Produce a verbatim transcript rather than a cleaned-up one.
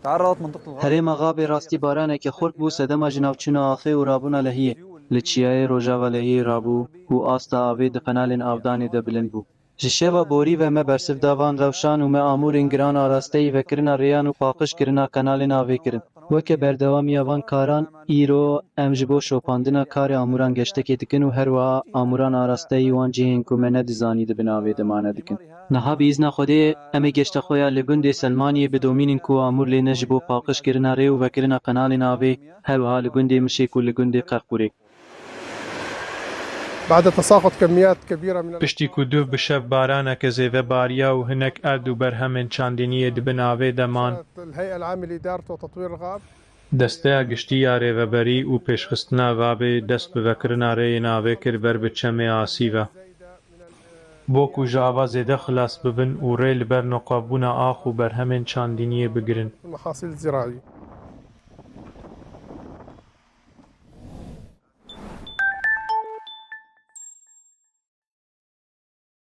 تعرضت منطقة الغرب. Herêma Xabê rastî baraneke xurt bû, sedema ji navçûna axê û rabûna lehiyê li çiyayê Rojava lehiyê rabû û asta avê di qenalên avdanê de bilind bû. Ji şeva borî ve me bersiv da van rewşan û me amûrên giran a rasteyî vekirina rêyan û paqijkirina qenalên avê kirin. Weke berdewamiya van karan, îro em ji bo şopandina karê amûran geştekê dikin û her wiha amûran a rasteyî wan cihên ku me nedizanî di bin avê de mane dikin. Niha bi îzna Xwedê em ê geşta xwe ya li gundê Selmaniyê bidomînin ku amûr lê ne ji bo paqijkirina rê û vekirina qenalên avê, her wiha li gundê Mişê ku li gundê Qerqûrê. بعد تساقط كميات كبيرة من Piştî ku duh bi şev baraneke zêde bariya û hinek erd û berhemên çandiniyê di bin avê de man, الهيئة العامة لإدارة وتطوير الغاب. Desteya Giştî ya Rêveberî û Pêşxistina Gabê dest bi vekirina rêyên avê kir ber bi çemê Asî ve. Bo ku ji ava zêde xilas bibin û rê li ber noqabûna ax û berhemên çandiniyê bigirin. المحاصيل الزراعية.